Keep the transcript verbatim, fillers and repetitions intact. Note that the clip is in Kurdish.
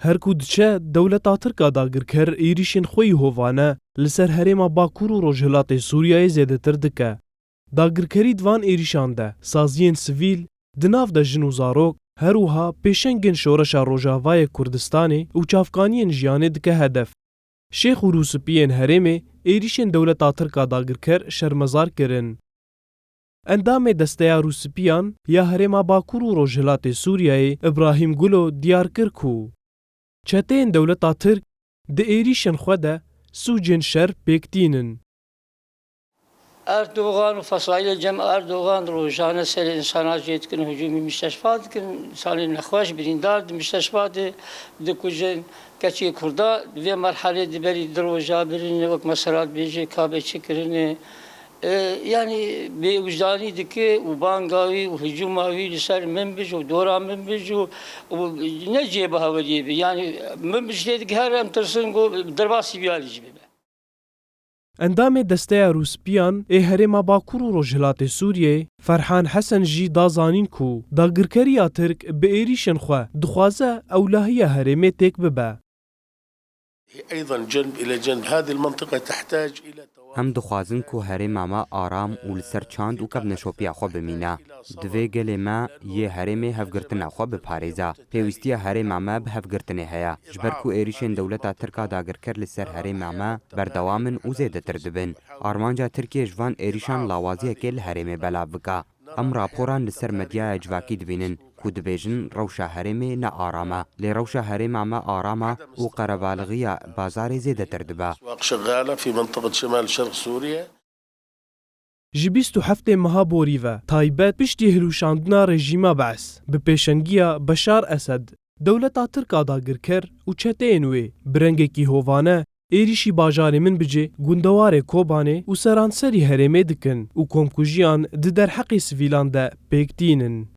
Her ku diçe, dewleta Tirk a dagirker êrîşên xwe yî hovane li ser herêma Bakur û Rojhilatê Sûriyeyê zêdetir dike. Dagirkerî di van êrîşan de saziyên sivîl, di nav de jin û zarok, her wiha pêşengên Şoreşa Rojavayê Kurdistanê û çavkaniyên jiyanê dike hedef. Şêx û rûspiyên herêmê êrîşên dewleta Tirk a dagirker şermezar kirin. Endamê Desteya Rûspiyan ya Herêma Bakur û Rojhilatê Sûriyeyê Îbrahîm Gulo diyar kir ku çeteyên dewleta Tirk di êrîşên xwe de sûcên şer pêk tînin. Erdogan û fesaîlê cem Erdogan rojane serê insana jê dikin, hicûmî mîşteşfa dikin, insanê nexweş, birîndar di mîşteşfa de dikujin. Keçê Kurda di vê merhelê di berî di roja birînê, wek mesela dibêje, ka bê çi kirinê. E, yanî bêwijdanî dike û banga wî û hicûma wî li ser min bij û dora min bij û, û ne cihê baweriyê be. Yanî min bij tê dike her em tirsin ku derbasî viya jî bibe. Endamê Desteya Rûspiyan ê Herêma Bakur û Rojhilatê Sûriyeyê Ferhan Hesen jî da zanîn ku dagirkeriya Tirk bi êrîşên xwe dixwaze ewlahiya herêmê têk bibe. أيضًا جنب إلى جنب، هذه المنطقة تحتاج إلى توافق. Em dixwazin ku herêma me aram û li ser çand û kevneşopiya xwe bimîne. Divê gelê me yê herêmê hevgirtina xwe biparêze. Pêwîstiya herêma me bi hevgirtinê heye. Ji ber ku êrîşên dewleta Tirk a dagirker li ser herêma me berdewam in û zêdetir dibin. Armanca Tirkiyê ji van êrîşan lawaziyekê li herêmê belav bike. Em raporan li ser medyaya civakî dibînin ku dibêjin rewşa herêmê ne aram e. Lê rewşa herêma me aram e û qerebalixiya bazarê zêdetir dibe. أسواق شغالة في منطقة شمال شرق سوريا. Ji bîst û heftê meha borî ve taybet piştî hilwişandina rejîma Be's bi pêşengiya Beşar Esed, dewleta Tirk a dagirker û çeteyên wê bi rengekî hovane êrîşî bajarê Minbicê, gundewarê Kobanê û seranserî herêmê dikin û komkujiyan di derheqê sivîlan de pêk tînin.